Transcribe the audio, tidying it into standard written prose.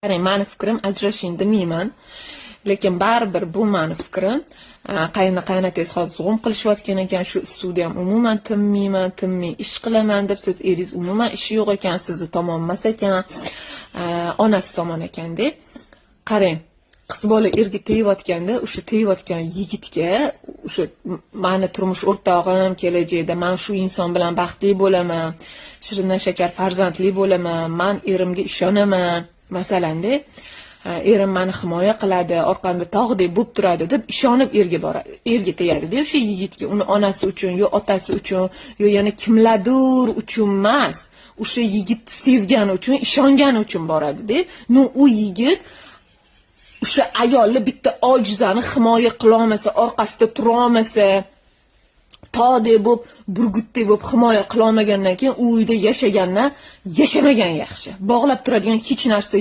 Qarang, mani fikrim, ajrashing demayman, lekin baribir bu mani fikrim. Qayna qaynotangiz hozir zug'um qilishayotgan ekan, shu ustida ham umuman tinmayman, tinmay ish qilaman deb siz, eringiz umuman ishi yo'q ekan, sizni tomon emas ekan, onasi tomon ekanda. Qarang, qiz bola erga tegayotganda o'sha tegayotgan yigitga o'sha mani turmush o'rtog'im, kelajakda man shu inson bilan baxtli bo'laman, shirindan shakar farzandli bo'laman, man erimga ishonaman, masalanda, erim mani himoya qiladi, orqamda tog'dek bo'lib turadi deb ishonib erga boradi, erga tegadida o'sha yigitga. Uni onasi uchun yo otasi uchun yo yana kimlardir uchun emas, o'sha yigitni sevgani uchun, ishongani uchun boradida. Ну, u yigit o'sha ayolni, bitta ojizani himoya qilolmasa, orqasida turolmasa, tog'dek bo'lib, burgutdek bo'lib himoya qilolmagandan keyin u uyda yashagandan yashamagan yaxshi. Bog'lab turadigan hech narsa